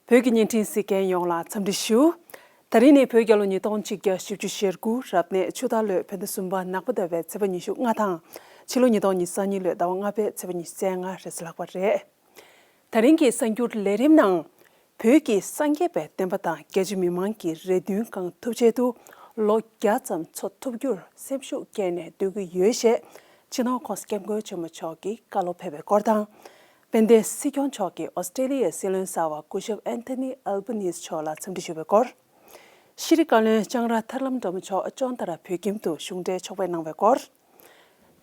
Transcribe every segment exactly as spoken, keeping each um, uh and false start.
བོད་ཀྱི་བརྙན་འཕྲིན་གཟིགས་མཁན་ཡོངས་ལ་འཚམས་འདྲི་ཞུ། ད་རིང་ནི་བོད་རྒྱལ་ལོ་ཉིས་སྟོང་ཆིག་བརྒྱ་བཞི་བཅུ་ཞེ་དགུ་རབ་གནས་ཆུ་སྟག་ལོའི་བོད་ཟླ་གསུམ་པ་ནག་པོ་ཟླ་བའི་ཚེས་པ་ཉི་ཤུ་ལྔ་དང་། ཕྱི་ལོ་ཉིས་སྟོང་ཉི་ཤུ་རྩ་གཉིས་ལོའི་ཟླ་བ་ལྔ་པའི་ཚེས་པ་ཉི་ཤུ་རྩ་ལྔ་རེད་ཟེར་ལྷག་པ་རེད། ད་རིང་གི་གསར་འགྱུར་ལས་རིམ་ནང་། བོད་ཀྱི་སངས་རྒྱས་པའི་བསྟན་པ་དང་རྒྱ་ཆེ་མི་མང་གི་རེ་འདུན་བསྐང་ཐུབ་ཆེད་དུ། ལོ་བརྒྱ་ཙམ་འཚོ་ཐུབ་རྒྱུར་སེམས་ཤུགས་བསྐྱེད་ནས་སྡོད་ཀྱི་ཡོད་ཞེས། སྤྱི་ནོར་༸གོང་ས་༸སྐྱབས་མགོན་ཆེན་པོ་མཆོག་གིས་བཀའ་སློབ་ཕེབས་པའི་སྐོར་དང་། དཔལ་ལྡན་སྲིད་སྐྱོང་མཆོག་གིས་ཨོ་སི་ཀྲེ་ལི་ཡའི་སྲིད་བློན་གསར་པ་སྐུ་ཞབས་ཨན་ཐོ་ནི་ཨལ་བྷ་ནིས་མཆོག་ལ་འཚམས་འདྲི་ཞུ་བའི་སྐོར། ཤེས་རིག་བཀའ་བློན་ལྕང་ར་ཐར་ལམ་སྒྲོལ་མ་མཆོག་ཅོན་ཏ་ར་བོད་ཁྱིམ་དུ་གཞུང་འབྲེལ་ཕྱག་དཔེ་གནང་བའི་སྐོར།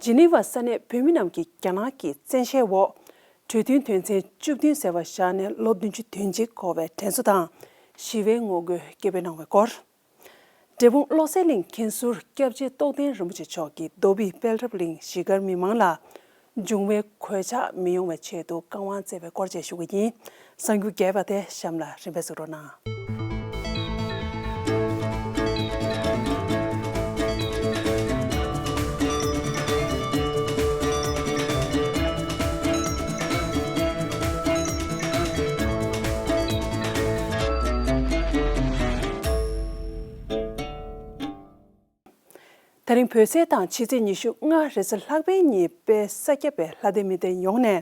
ཇི་ནི་ཝ་ས་གནས་བོད་མི་རྣམས་ཀྱིས་རྒྱ་ནག་གི་བཙན་ཤེད་འོག་གྲོས་མཐུན་དོན་ཚན་བཅུ་བདུན་ཟེར་བ་བཞག་ནས་ལོ་བདུན་ཅུ་དོན་གཅིག་འཁོར་བའི་དྲན་གསོ་དང་། ཞི་བའི་ངོ་རྒོལ་སྐད་འབོད་གནང་བའི་སྐོར། འབྲས་སྤུངས་བློ་གསལ་གླིང་མཁན་ཟུར་སྐྱབས་རྗེ་རྟོགས་ལྡན་རིན་པོ་ཆེ་མཆོག་གིས་རྡོ་སྦིས་དཔལ་རབ་གླིང་གཞིས་སྒར་མི་མང་ལ། འབྱུང་བའི་གོད་ཆག་མི་ཡོང་བའི་ཆེད་དུ་བཀའ་དབང་སྩལ་བའི་སྐོར་བཅས་ཞུ་གི་ཡིན། གསར་འགྱུར་རྒྱས་པ་དེ་གཤམ་ལ་རིམ་པས་གཟིགས་རོགས་གནང་། ད་རིང་བོད་ཚེས་དང་ཕྱི་ཚེས་ཉི་ཤུ་ལྔ་རེས་གཟའ་ལྷག་པའི་ཉིན་དཔལ་ས་སྐྱ་པའི་ལྷ་སྡེ་མི་སྡེ་ཡོངས་ནས།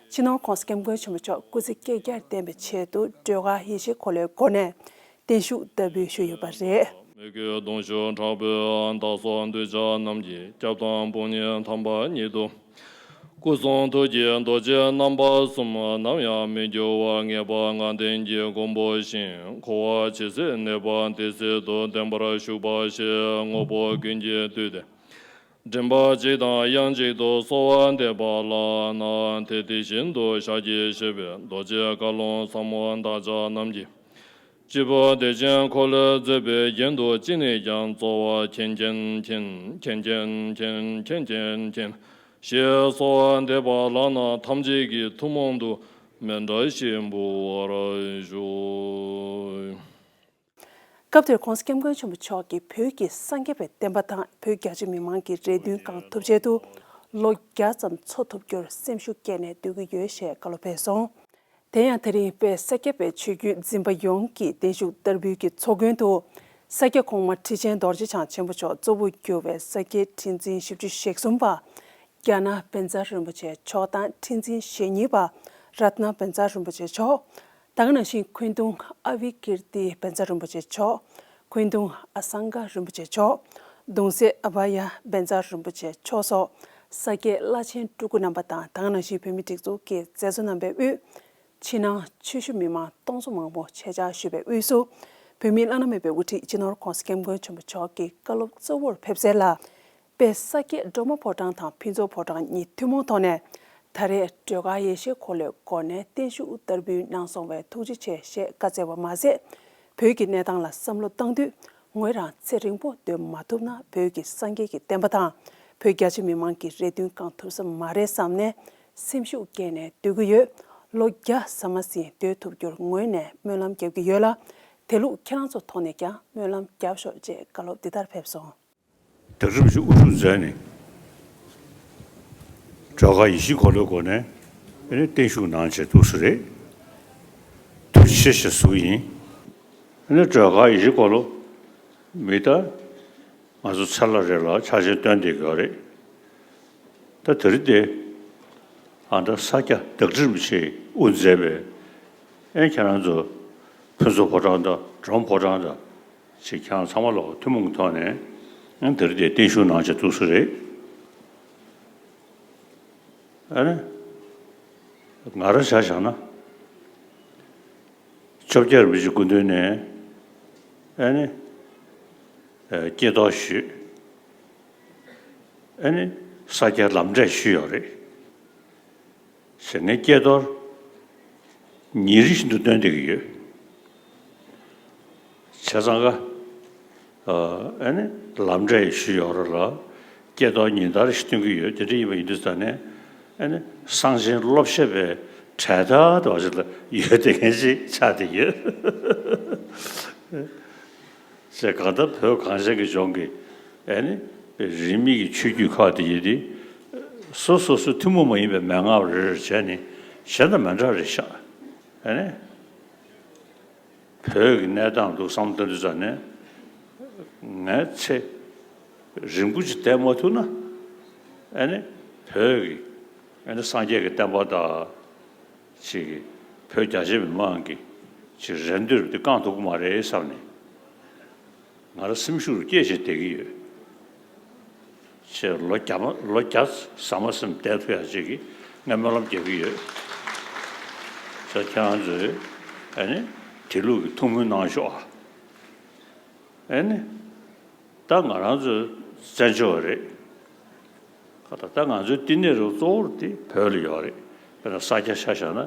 སྤྱི་ནོར་༸གོང་ས་༸སྐྱབས་མགོན་ཆེན་པོ་མཆོག་སྐུ་ཚེ་བསྐལ་བརྒྱར་བརྟན་པའི་ཆེད་དུ་སྒྲོལ་དཀར་ཡེ་ཤེས་འཁོར་ལོའི་སྒོ་ནས་བརྟན་བཞུགས་བསྟར་འབུལ་ཞུས་ཡོད་པ་རེད། མོས་གུས་གདུང་ཤུགས་དྲག་པོས་བདག་སོགས་གདུལ་བྱ་རྣམས་ཀྱི་སྐྱབས་དང་དཔུང་གཉེན་དམ་པ་ཉིད་དུ། སྐུ་གསུང་ཐུགས་ཀྱི་རྡོ་རྗེ་རྣམ་པ་གསུམ་ནམ་ཡང་མི་འགྱུར་བར་ངེས་པར་ངང་བརྟན་གྱིས་མགོན་པོ་བཞིན་འཁོར་བ་ཇི་སྲིད་གནས་པ་དེ་སྲིད་དུ་བརྟན་པར་བཞུགས་པ་ཞེས་དངོས་པོ་ཀུན་གྱིས་བཏུད་དེ། མགྲིན་པ་གཅིག་དང་དབྱངས་གཅིག་ཏུ་གསོལ་བ་འདེབས་པ་ལགས་ན། དེ་དེ་བཞིན་དུ་ཞལ་གྱིས་བཞེས་པའི་རྡོ་རྗེ་བཀའ་ལུང་ཟབ་མོ་བདག་ཅག་རྣམས་ཀྱིས། སྤྱི་བོ་བདེ་ཆེན་འཁོར་ལོས་མཛེས་པའི་རྒྱན་དུ་ཅི་ནས་ཀྱང་སྩོལ་བ་མཁྱེན་མཁྱེན་མཁྱེན། མཁྱེན་མཁྱེན་མཁྱེན། མཁྱེན་མཁྱེན་མཁྱེན། ཞེས་གསོལ་བ་འདེབས་པ་ལགས་ན། ཐམས་ཅད་ཀྱི་ཐུན་མོང་དུ་མཎྜལ་ཞིག་འབུལ་བར་ཞུ། སྐབས་དེར་༸གོང་ས་༸སྐྱབས་མགོན་ཆེན་པོ་མཆོག་གིས་བོད་ཀྱི་སངས་རྒྱས་པའི་བསྟན་པ་དང་བོད་རྒྱ་ཆེ་མི་མང་གི་རེ་འདུན་བསྐང་ཐུབ་ཆེད་དུ། ལོ་བརྒྱ་ཙམ་འཚོ་ཐུབ་རྒྱུར་སེམས་ཤུགས་བསྐྱེད་ནས་སྡོད་ཀྱི་ཡོད་ཞེས་བཀའ་སློབ་ཕེབས་སོང་། དེ་ཡང་དེ་རིང་དཔལ་ས་སྐྱ་པའི་ཆོས་བརྒྱུད་འཛིན་པ་ཡོངས་ཀྱི་བརྟན་བཞུགས་བསྟར་འབུལ་གྱི་ཚོགས་མགོན་དུ། ས་སྐྱ་གོང་མ་ཁྲི་ཆེན་རྡོ་རྗེ་འཆང་ཆེན་པོ་མཆོག་གཙོ་བོར་གྱུར་བའི་ས་སྐྱའི་ཁྲི་འཛིན་བཞི་བཅུ་ཞེ་གསུམ་པ། རྒྱ་ནག་བཛྲ་རིན་པོ་ཆེ་མཆོག་དང་ཁྲི་འཛིན་ཞེ་གཉིས་པ་རཏྣ་བཛྲ་རིན་པོ་ཆེ་མཆོག། ད་ག་ནང་བཞིན་འཁོན་གདུང་ཨ་བི་ཀིརྟི་བཛྲ་རིན་པོ་ཆེ་མཆོག། འཁོན་གདུང་ཨ་སངྒ་རིན་པོ་ཆེ་མཆོག། གདུང་སྲས་ཨ་བྷ་ཡ་བཛྲ་རིན་པོ་ཆེ་མཆོག་སོགས་ས་སྐྱའི་བླ་ཆེན་སྤྲུལ་སྐུ་རྣམ་པ་དང་། ད་ག་ནང་བཞིན་བོད་མིའི་སྒྲིག་འཛུགས་ཀྱི་མཛད་གཙོ་རྣམ་པའི་དབུས། ཕྱི་ནང་ཆོས་ཞུ་མི་མང་སྟོང་ཚོ་མང་པོ་ཆེད་བཅར་ཞུས་པའི་དབུས་སུ། བོད་མིའི་བླ་ན་མེད་པའི་དབུ་ཁྲིད་སྤྱི་ནོར་༸གོང་ས་༸སྐྱབས་མགོན་ཆེན་པོ་མཆོག་གི་བཀའ་སློབ་གཙོ་བོར་ཕེབས་གསལ་ལ། དཔལ་ས་སྐྱའི་སྒྲོལ་མ་ཕོ་བྲང་དང་ཕུན་ཚོགས་ཕོ་བྲང་གཉིས་ཐུན་མོང་ཐོག་ནས། ད་རེས་སྒྲོལ་དཀར་ཡེ་ཤེས་འཁོར་ལོའི་སྒོ་ནས་བརྟན་བཞུགས་བསྟར་འབུལ་གནང་སོང་བས་ཐུགས་རྗེ་ཆེ་ཞེས་བཀའ་སྩལ་བ་མ་ཟད། བོད་ཀྱི་གནས་སྟངས་ལ་བསམ་བློ་བཏང་དུས། ངོས་རང་ཚེ་རིང་པོ་སྡོད་མ་ཐུབ་ན། བོད་ཀྱི་སངས་རྒྱས་ཀྱི་བསྟན་པ་དང་། བོད་རྒྱ་ཆེ་མི་མང་གི་རེ་འདུན་བསྐང་ཐུབ་ས་མ་རེད་བསམ་ནས། སེམས་ཤུགས་བསྐྱེད་ནས་སྡོད་ཀྱི་ཡོད། ལོ་བརྒྱ་ཟ་མ་ཟིན་སྡོད་ཐུབ་རྒྱུར་ངོས་ནས་སྨོན་ལམ་རྒྱབ་ཀྱི་ཡོད་ལ། དེ་ལུགས་ཁྱེད་རང་ཚོ་ཐོག་ནས་ཀྱང་སྨོན་ལམ་རྒྱབ་ཤོག་ཅེས་བཀའ་སློབ་འདི་ལྟར་ཕེབས་སོང་། བདག་རིན་པོ་ཆེ་དབུ་བཞུགས་མཛད་ནས། སྒྲོལ་དཀར་ཡེ་ཤེས་འཁོར་ལོའི་སྒོ་ནས་ཨ་ནི་བརྟན་བཞུགས་གནང་བྱས་འདུག་ས་རེད། ཐུགས་རྗེ་ཆེ་ཞེས་ཞུ་གི་ཡིན། ཨ་ནི་སྒྲོལ་དཀར་ཡེ་ཤེས་འཁོར་ལོ་མི་ད་ང་ཚོ་ཚེ་ལ་རེ་ལ་ཕྱག་ཆེན་སྟོན་བསྡད་ཀྱི་ཡོད་རེད། ད་དེ་རིང་འདི་ཨ་ད་ས་སྐྱ་བདག་ཁྲིམས་ཆེ་དབུ་མཛད་པའི་ཨེ་ཁྱེད་རང་ཚོ་ཕུན་ཚོགས་ཕོ་བྲང་དང་སྒྲོལ་མ་ཕོ་བྲང་དང་ཅིག་ཁྱེད་རང་ཚང་མ་ལོག་ཐུན་མོང་གི་ཐོག་ནས་ཨ་དེ་རིང་འདི་བརྟན་བཞུགས་གནང་བྱས་འདུག་ས་རེད། ཨ་ནི་ང་རང་ཆ་བཞག་ན་བཅོ་བརྒྱད་རིན་པོ་ཆེ་སྐུ་མདུན་ནས་ཨ་ནི་སྐྱེས་རྟོགས་ཞུས། ཨ་ནི་ས་སྐྱའི་ལམ་འབྲས་ཞུས་ཡོད་རེད། ཟེར་ནས་སྐྱེས་རྟོགས་ཉིན་རེ་བཞིན་དུ་སྟོན་བསྡད་ཀྱི་ཡོད། བྱས་ཙང་ཀ་ཨ་ནི་ལམ་འབྲས་ཞུས་ཡོད་རེད་ལ། སྐྱེས་རྟོགས་ཉིན་ལྟར་ཞིག་སྟོན་གྱི་ཡོད། དེ་འདྲ་ཡིན་པ་ཡིན་དུས་ཙང་ནས་ཨ་ནི་གསང་ཆེན་སློབ་བཤད་པའི་གྲལ་མཐའ་དེ་བ་ཞིག་ལ་ཡོད་བསྡད་མཁན་ཞིག་ཆགས་བསྡད་ཡོད། ཅེས་གང་ལྟར་བོད་གངས་ཅན་གྱི་ལྗོངས་ཀྱི་ཨ་ནི་རིས་མེད་ཀྱི་ཆོས་བརྒྱུད་ཁག་དེ་ཡིན་ཏེ། སོ་སོ་སོ་ཐུན་མོང་མ་ཡིན་པའི་མན་ངག་རེ་རེ་བྱས་ནས་གཞན་དང་མི་འདྲ་རེ་ཤག་ཨ་ནི་ བོད་ཀྱི་གནས་སྟངས་འདུག་བསམ་བློ་བཏང་དུས་ཙམ་ནས། ངས་ཚེ་རིང་པོ་ཅིག་བསྡད་མ་ཐུབ་ན། ཨ་ནི་བོད་ཀྱི་ཨ་ནི་སངས་རྒྱས་ཀྱི་བསྟན་པ་དང་། ཅིག་བོད་རྒྱ་ཆེ་མི་མང་གི་ཅིག་རེ་འདོད་དེ་བསྐང་ཐུབ་ཀྱི་མ་རེད་བསམ་ནས། ང་རང་སེམས་ཤུགས་སྐྱེད་བྱེད་བསྡད་ཀྱི་ཡོད། ཅེས་ལོ་བརྒྱ་མ་ལོ་བརྒྱ་ཟ་མ་ཟིན་བསྡད་ཐུབ་ཡག་ཅིག་གི་ངས་སྨོན་ལམ་རྒྱག་གི་ཡོད། ཅེས་ཁྱེད་རང་ཚོས་ཨ་ནི་དེ་ལུགས་ཀྱི་ཐུགས་སྨོན་གནང་ཤོག་ཨ། ཨ་ནི་ད་ང་རང་ཚོ་བཙན་བྱོལ་བ་རེད། ད་ད་ང་ཚོའི་བསྟི་གནས་རུ་གཙོ་བོར་དེ་བོད་ལ་ཡོད་རེད། དཔེར་ན་ས་སྐྱ་ཆ་བཞག་ན་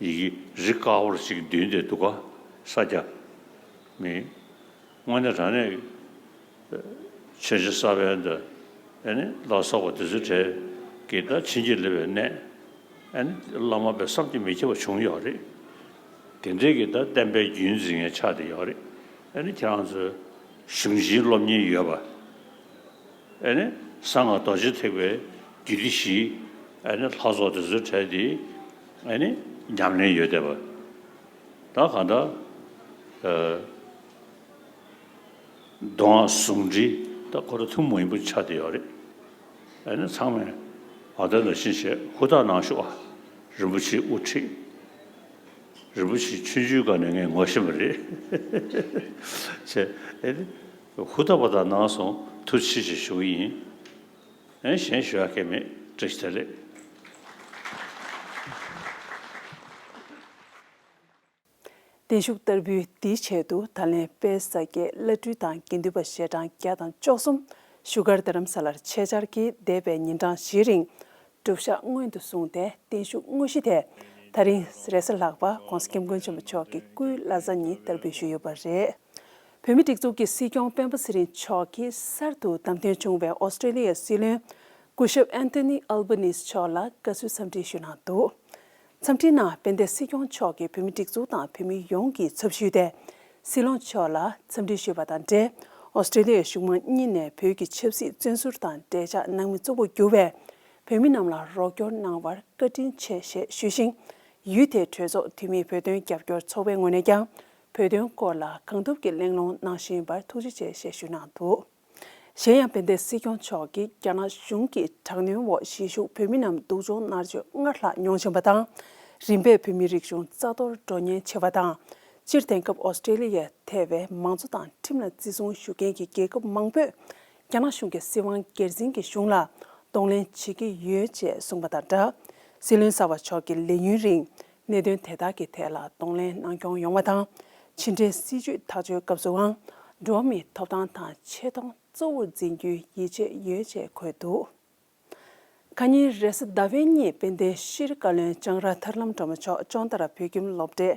ཡི་གེ་རི་དཀར་པོར་ཅིག་འདུས་བསྡད་འདུག་ག་ས་སྐྱ་མི། དངོས་གནས་དྲང་གནས་ཆོས་རྗེ་ས་པཎ་དང་ཨ་ནི་ལ་སོགས་པ་དེ་ཚོའི་གྲས་ཀྱིས་ད་བྱིན་གྱིས་བརླབས་པའི་གནས། ཨ་ནི་བླ་མ་དཔེ་བསམ་གྱིས་མི་ཁྱབ་པ་བྱུང་ཡོད་རེད། དེ་འདྲའི་གི་ད་བསྟན་པའི་རྒྱུན་འཛིན་མཁན་ཆགས་བསྡད་ཡོད་རེད། ཨ་ནི་ཁྱེད་རང་ཚོས་གཞུང་ཆེན་སློབ་གཉེར་ཡོད་པ། ཨ་ནི་གསང་སྔགས་རྡོ་རྗེ་ཐེག་པའི་རྒྱུད་སྡེ་བཞི། ཨ་ནི་ལྷ་ཚོགས་དེ་ཚོའི་གྲས་དེ་ཨ་ནི་ཉམས་ལེན་ཡོད་བསྡད་པ། ད་གང་ལྟར། ཨ། མདོ་སྔགས་ཟུང་འབྲེལ་ད་ཁོ་རང་ཐུན་མོང་མ་ཡིན་པ་ཆགས་བསྡད་ཡོད་རེད། ཨ་ནི་ཚང་མས་བ་དན་དང་ཤིང་བྱས་ཧུར་ཐག་གནང་ཤོག་ཨ། རིན་པོ་ཆེའི་དབུ་ཁྲིད། རིན་པོ་ཆེ་ཆུང་ཆུང་སྒང་ནས་ངས་ངོ་ཤེས་པ་རེད། བྱས་ཨ་ནི་ཧུར་ཐག་པ་དང་གནང་སོང་། ཐུགས་རྗེ་ཆེ་ཞུ་གི་ཡིན། ཨ་ནི་གཞན་ཞུ་ཡག་གི་མེད། བཀྲ་ཤིས་བདེ་ལེགས། བརྟན་བཞུགས་བསྟར་འབུལ་འདིའི་ཆེད་དུ་ད་ལན་དཔལ་ས་སྐྱའི་བླ་སྤྲུལ་དང་དགེ་འདུན་པ་ཞལ་གྲངས་བརྒྱ་དང་བཅུ་གསུམ། བཞུགས་སྒར་རྡ་རམ་ས་ལར་ཆེད་བཅར་གྱིས་འདས་པའི་ཉིན་གྲངས་བཞིའི་རིང་སྒྲུབ་ཞག་སྔོན་དུ་བཟུང་སྟེ་བརྟན་བཞུགས་དངོས་གཞི་དེ་ད་རིང་རེས་གཟའ་ལྷག་པ་༸གོང་ས་༸སྐྱབས་མགོན་ཆེན་པོ་མཆོག་གི་སྐུའི་བླ་གཟའ་ཉིན་བསྟར་འབུལ་ཞུས་ཡོད་པ་རེད། བོད་མིའི་སྒྲིག་འཛུགས་ཀྱི་སྲིད་སྐྱོང་སྤེན་པ་ཚེ་རིང་མཆོག་གིས་གསར་དུ་བདམས་ཐོན་བྱུང་བའི་ཨོ་སི་ཀྲེ་ལི་ཡའི་སྲིད་བློན་སྐུ་ཞབས་ཨན་ཐོ་ནི་ཨལ་བྷ་ནིས་མཆོག་ལ་དགའ་བསུའི་འཚམས་འདྲི་ཞུས་གནང་འདུག། འཚམས་འདྲིའི་ནང་དཔལ་ལྡན་སྲིད་སྐྱོང་མཆོག་གིས་བོད་མིའི་སྒྲིག་འཛུགས་དང་བོད་མི་ཡོངས་ཀྱི་ཚབ་ཞུས་ཏེ། སྲིད་བློན་མཆོག་ལ་འཚམས་འདྲི་ཞུས་པ་དང་འབྲེལ། ཨོ་སི་ཀྲེ་ལི་ཡའི་གཞུང་མང་གཉིས་ནས་བོད་ཀྱི་ཆབ་སྲིད་བཙོན་ཟུར་དང་འབྲེལ་ཆགས་གནང་མི་གཙོ་བོར་གྱུར་བའི་བོད་མི་རྣམས་ལ་རོགས་སྐྱོར་གནང་བར་བཀའ་དྲིན་ཆེ་ཞེས་ཞུས་ཤིང་། ཡུལ་དེའི་གྲོས་ཚོགས་འཐུས་མིའི་བོད་དོན་རྒྱབ་སྐྱོར་ཚོགས་པའི་ངོས་ནས་ཀྱང་བོད་དོན་སྐོར་ལ་གང་ཐུབ་ཀྱིས་གླེང་སློང་གནང་བཞིན་པར་ཐུགས་རྗེ་ཆེ་ཞེས་ཞུས་གནང་འདུག། གཞན་ཡང་དཔལ་ལྡན་སྲིད་སྐྱོང་མཆོག་གིས་རྒྱ་ནག་གཞུང་གི་དྲག་གནོན་འོག་གཞིས་བཞུགས་བོད་མི་རྣམས་སྡུག་སྦྱོང་མནར་གཅོད་སྔར་ལྷག་མྱོང་བཞིན་པ་དང་། རིམ་པས་བོད་མིའི་རིག་གཞུང་རྩ་གཏོར་འགྲོ་ཉེན་ཆེ་བ་དང་། སྤྱིར་དེང་སྐབས་ཨོ་སི་ཀྲེ་ལི་ཡ་ཐེ་བའི་མང་གཙོ་དང་ཁྲིམས་ལ་བརྩི་སྲུང་ཞུ་མཁན་གྱི་རྒྱལ་ཁབ་མང་པོས་རྒྱ་ནག་གཞུང་གི་སྲིད་དབང་སྒེར་འཛིན་གྱི་གཞུང་ལ་གདོང་ལེན་བྱེད་ཀྱི་ཡོད་ཅེས་གསུངས་པ་དང་སྦྲགས། སྲིད་བློན་གསར་པ་མཆོག་གི་ལས་ཡུན་རིང་། གནད་དོན་དེ་དག་གི་ཐད་ལ་གདོང་ལེན་གནང་སྐྱོང་ཡོང་བ་དང་། ཕྱི་འབྲེལ་སྲིད་ཇུས་ཐག་གཅོད་སྐབས་སུའང་འགྲོ་བ་མིའི་ཐོབ་ཐང་དང་ཆེ་མཐོང་གཙོ་བོར་འཛིན་རྒྱུའི་ཡིད་ཆེས་ཡོད་ཅེས་འཁོད་འདུག། ཁ་ཉིན་རེས་གཟའ་ཟླ་བའི་ཉིན་དཔལ་ལྡན་ཤྲི་བཀའ་བློན་ལྕང་ར་ཐར་ལམ་སྒྲོལ་མ་མཆོག་ཅོང་ཏ་ར་བོད་ཁྱིམ་སློབ་གྲྭའི་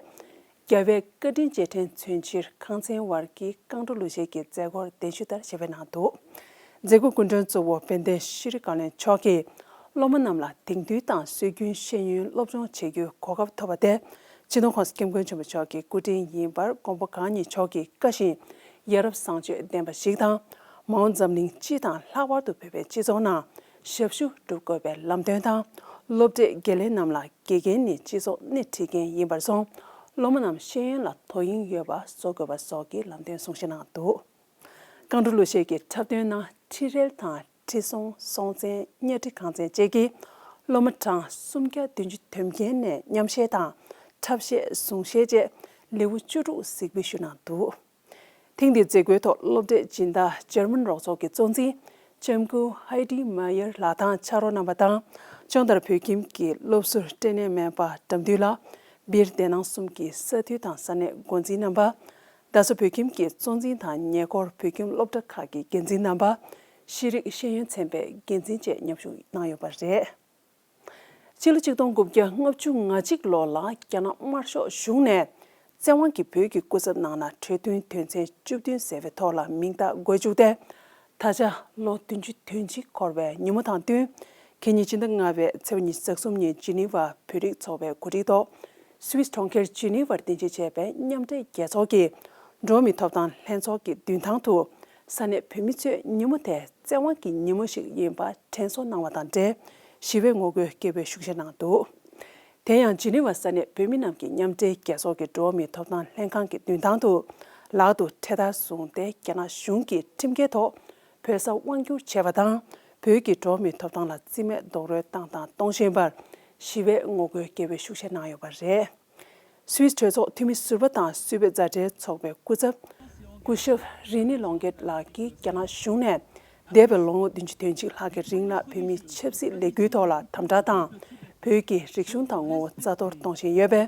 རྒྱལ་བའི་བཀའ་དྲིན་རྗེས་དྲན་མཚོན་ཕྱིར་ཁང་ཚན་བར་གྱི་རྐང་བྲོ་གླུ་གཞས་ཀྱི་མཛད་སྒོར་གདན་ཞུ་ལྟར་ཞེས་པའི་ནང་འདུག། མཛད་སྒོའི་སྐུ་མགྲོན་གཙོ་བོ་དཔལ་ལྡན་ཤྲི་བཀའ་བློན་མཆོག་གིས་སློབ་མ་རྣམས་ལ་དེང་དུས་དང་སྲོལ་རྒྱུན་ཤེས་ཡོན་སློབ་སྦྱོང་བྱེད་རྒྱུའི་གོ་སྐབས་ཐོབ་པ་དེ་སྤྱི་ནོར་༸གོང་ས་༸སྐྱབས་མགོན་ཆེན་པོ་མཆོག་གི་སྐུ་དྲིན་ཡིན་པར་མགོན་པོ་གང་ཉིད་མཆོག་གི་བཀའ་བཞིན་ཡ་རབས་བཟང་སྤྱོད་ལྡན་པ་ཞིག་དང་། མ་འོངས་འཛམ་གླིང་སྤྱི་དང་ལྷག་པར་དུ་བོད་པའི་སྤྱི་ཚོགས་ནང་ཞབས་ཞུ་སྒྲུབ་དགོས་པའི་ལམ་སྟོན་དང་། སློབ་གྲྭའི་དགེ་ལས་རྣམས་ལ་དགེ་རྒན་ནི་སྤྱི་ཚོགས་སྣེ་ཁྲིད་མཁན་ཡིན་པར་སོང་། སློབ་མ་རྣམས་ཤེས་ཡོན་ལ་དོ་དབྱིངས་ཡོད་པ་བཟོ་དགོས་པ་སོགས་ཀྱི་ལམ་སྟོན་གསུང་བཤད་གནང་འདུག། རྐང་བྲོ་གླུ་གཞས་ཀྱི་འཁྲབ་སྟོན་ནང་ཁྲི་རལ་དང་ཁྲི་སྲོང་སྲོང་བཙན་གཉའ་ཁྲི་གངས་བཙན་བཅས་ཀྱིས་སློབ་མ་གྲངས་སུམ་བརྒྱ་བདུན་ཅུ་དོན་བརྒྱད་ནས་མཉམ་གཞས་དང་འཁྲབ་གཞས་གཟུངས་གཞས་བཅས་ལེའུ་བཅུ་དྲུག་གཟིགས་འབུལ་ཞུས་གནང་འདུག། ཐེངས་འདིའི་མཛད་སྒོའི་ཐོག་སློབ་གྲྭའི་སྦྱིན་བདག་འཇར་མན་རོགས་ཚོགས་ཀྱི་གཙོ་འཛིན་ལྕམ་སྐུ་ཧའི་ཌི་མ་ཡར་ལགས་དང་ཕྱག་རོགས་རྣམ་པ་དང་། ལྕང་ར་བོད་ཁྱིམ་གྱི་སློབ་ཟུར་སྐྲན་ནད་སྨན་པ་དགྲ་འདུལ་ལགས། སྦིར་སྡེ་ནང་གསུམ་གྱི་ས་འཐུས་དང་ས་གནས་འགོ་འཛིན་རྣམ་པ། རྡ་ས་བོད་ཁྱིམ་གྱི་གཙོ་འཛིན་དང་ཉེ་འཁོར་བོད་ཁྱིམ་སློབ་གྲྭ་ཁག་གི་འགན་འཛིན་རྣམ་པ། ཤེས་རིག་ཤེས་ཡོན་ཚན་པའི་འགན་འཛིན་བཅས་མཉམ་ཞུགས་གནང་ཡོད་པ་རེད། ཕྱི་ལོ་ཆིག་སྟོང་དགུ་བརྒྱ་ལྔ་བཅུ་ང་གཅིག་ལོ་ལ་རྒྱ་ནག་དམར་ཤོག་གཞུང་ནས་བཙན་དབང་གིས་བོད་ཀྱི་སྐུ་ཚབ་ནང་ན་གྲོས་མཐུན་དོན་ཚན་བཅུ་བདུན་ཟེར་བའི་ཐོག་ལ་མིང་རྟགས་འགོད་བཅུག་སྟེ། ད་ཆ་ལོ་བདུན་ཅུ་དོན་གཅིག་འཁོར་བའི་ཉིན་མོ་དང་བསྟུན། ཁེ་ཉིན་སྤྱི་ཟླ་ལྔ་པའི་ཚེས་པ་ཉི་ཤུ་རྩ་གསུམ་ཉིན་ཇི་ནི་ཝ་བོད་རིགས་ཚོགས་པའི་གོ་སྒྲིག་ཐོག་སུད་སི་གྲོང་ཁྱེར་ཇི་ནི་ཝར་རྟེན་གཞི་བྱས་པའི་མཉམ་འབྲེལ་རྒྱལ་ཚོགས་ཀྱི་འགྲོ་བ་མིའི་ཐོབ་ཐང་ལྷན་ཚོགས་ཀྱི་མདུན་ཐང་དུ། ས་གནས་བོད་མི་ཚོས་ཉིན་མོ་དེ་བཙན་དབང་གི་ཉིན་མོ་ཞིག་ཡིན་པ་དྲན་གསོ་གནང་བ་དང་འབྲེལ། ཞི་བའི་ངོ་རྒོལ་སྐད་འབོད་ཤུགས་ཆེ་གནང་འདུག། དེ་ཡང་ཇི་ནི་ཝ་ས་གནས་བོད་མི་རྣམས་ཀྱི་མཉམ་འབྲེལ་རྒྱལ་ཚོགས་ཀྱི་འགྲོ་བ་མིའི་ཐོབ་ཐང་ལྷན་ཁང་གི་མདུན་ཐང་དུ་ལག་ཏུ་འཕྲེད་དར་བཟུང་སྟེ། རྒྱ་ནག་གཞུང་གིས་ཁྲིམས་འགལ་ཐོག་བོད་ས་དབང་བསྒྱུར་བྱས་པ་དང་། བོད་ཀྱི་འགྲོ་བ་མིའི་ཐོབ་ཐང་ལ་རྩིས་མེད་རྡོག་རོལ་བཏང་དང་གཏོང་བཞིན་པར་ཞི་བའི་ངོ་རྒོལ་རྒྱས་པོས་ཤུགས་ཆེ་གནང་ཡོད་པ་རེད། སུད་སི་གྲོས་ཚོགས་འཐུས་མི་ཟུར་པ་དང་སུད་བོད་མཛའ་འབྲེལ་ཚོགས་པའི་སྐུ་ཚབ་སྐུ་ཞབས་རི་ནི་ལོང་གེད་ལགས་ཀྱིས་རྒྱ་ནག་གཞུང་ནས་འདས་པའི་ལོ་ངོ་བདུན་ཅུ་དོན་གཅིག་ལྷག་གི་རིང་ལ་བོད་མིའི་ཆབ་སྲིད་ལས་འགུལ་ཐོག་ལ་དམ་དྲག་དང་། བོད་ཀྱི་རིག་གཞུང་དང་ངོ་བོ་རྩ་གཏོར་གཏོང་བཞིན་ཡོད་པས།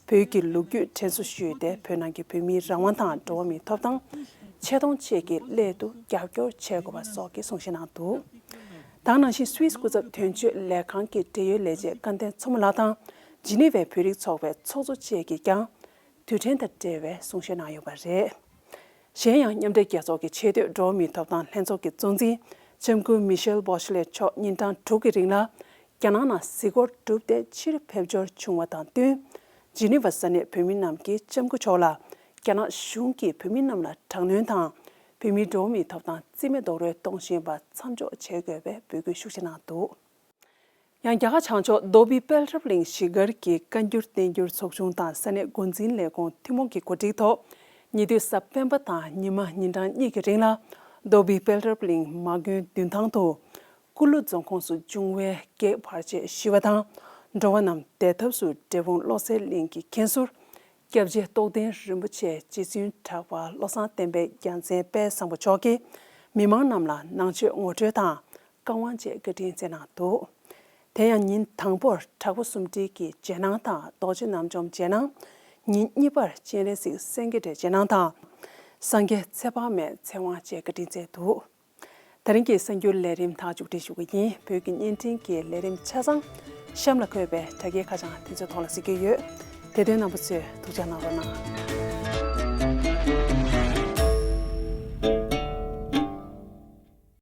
བོད་ཀྱི་ལོ་རྒྱུས་དྲན་གསོ་ཞུས་ཏེ། བོད་ནང་གི་བོད་མིའི་རང་དབང་དང་འགྲོ་བ་མིའི་ཐོབ་ཐང་ཆེ་མཐོང་བཅས་ཀྱི་སླད་དུ་རྒྱབ་སྐྱོར་བྱེད་དགོས་པ་སོགས་ཀྱི་གསུང་བཤད་གནང་འདུག། དེ་ནང་བཞིན་སུད་སི་སྐུ་ཚབ་དོན་གཅོད་ལས་ཁང་གི་འབྲེལ་ཡོད་ལས་བྱེད་སྐལ་ལྡན་མཚོ་མོ་ལགས་དང་། ཇི་ནི་ཝའི་བོད་རིགས་ཚོགས་པའི་ཚོགས་གཙོ་བཅས་ཀྱིས་ཀྱང་དུས་དྲན་དང་འབྲེལ་བའི་གསུང་བཤད་གནང་ཡོད་པ་རེད། གཞན་ཡང་། མཉམ་འབྲེལ་རྒྱལ་ཚོགས་ཀྱི་ཆེས་མཐོའི་འགྲོ་བ་མིའི་ཐོབ་ཐང་ལྷན་ཚོགས་ཀྱི་གཙོ་འཛིན་ལྕམ་སྐུ་མི་ཤེལ་བྷོ་ཤ་ལེ་མཆོག་ཉིན་གྲངས་དྲུག་གི་རིང་ལ་རྒྱ་ནག་ནང་གཟིགས་སྐོར་བསྒྲུབས་ཏེ་ཕྱིར་ཕེབས་འབྱོར་བྱུང་བ་དང་བསྟུན། ཇི་ནི་ཝ་ས་གནས་བོད་མི་རྣམས་ཀྱིས་ལྕམ་སྐུ་མཆོག་ལ་རྒྱ་ནག་གཞུང་གིས་བོད་མི་རྣམས་ལ་དྲག་གནོན་དང་། བོད་མིའི་འགྲོ་བ་མིའི་ཐོབ་ཐང་རྩིས་མེད་རྡོག་རོལ་གཏོང་བཞིན་པ་མཚམས་འཇོག་བྱེད་དགོས་པའི་འབོད་སྐུལ་ཤུགས་ཆེ་གནང་འདུག། ཡང་། རྒྱ་གར་བྱང་ཕྱོགས་རྡོ་སྦིས་དཔལ་འབར་གླིང་གཞིས་སྒར་གྱི་བཀའ་འགྱུར་བསྟན་འགྱུར་ཚོགས་ཆུང་དང་ས་གནས་འགོ་འཛིན་ལས་ཁུངས་ཐུན་མོང་གི་གོ་སྒྲིག་ཐོག་ཉེ་དུས་གཟའ་སྤེན་པ་དང་ཉི་མ་ཉིན་གྲངས་གཉིས་ཀྱི་རིང་ལ་རྡོ་སྦིས་དཔལ་འབར་གླིང་མ་དགོན་མདུན་ཐང་དུ། ཀུ་ལུ་རྫོང་ཁོངས་སུ་འབྱུང་བའི་གེགས་བར་ཆད་ཞི་བ་དང་། འགྲོ་བ་རྣམས་བདེ་ཐབས་སུ་འབྲས་སྤུངས་བློ་གསལ་གླིང་གི་མཁན་ཟུར་སྐྱབས་རྗེ་རྟོགས་ལྡན་རིན་པོ་ཆེ་རྗེ་བཙུན་གྲགས་པ་བློ་བཟང་བསྟན་པའི་རྒྱལ་མཚན་དཔལ་བཟང་པོ་མཆོག་གིས་མི་མང་རྣམས་ལ་ནང་ཆོས་ངོ་སྤྲོད་དང་བཀའ་དབང་བཅས་བཀའ་དྲིན་སྩལ་གནང་འདུག། དེ་ཡང་ཉིན་དང་པོར་དྲག་པོ་སུམ་སྒྲིལ་གྱི་རྗེས་གནང་དང་རྡོ་རྗེ་རྣམ་འཇོམས་རྗེས་གནང་། ཉིན་གཉིས་པར་སྤྱན་རས་གཟིགས་སེང་གེ་སྒྲས་རྗེས་གནང་དང་། སངས་རྒྱས་ཚེ་དཔག་མེད་ཚེ་དབང་བཅས་བཀའ་དྲིན་སྩལ་འདུག། དེ་རིང་གི་གསར་འགྱུར་ལས་རིམ་ད་མཇུག་སྒྲིལ་ཞུ་གི་ཡིན། བོད་ཀྱི་བརྙན་འཕྲིན་གྱི་ལས་རིམ་ཆ་ཚང་གཤམ་ལ་འཁོད་པའི་དྲ་རྒྱའི་ཁ་བྱང་དེ་ཚོའི་ཐོག་ལ་གཟིགས་རྒྱུ་ཡོད། དེ་དོན་རྣམ་པ་ཚོས་ཐུགས་ཅག་གནང་རོགས་གནང་།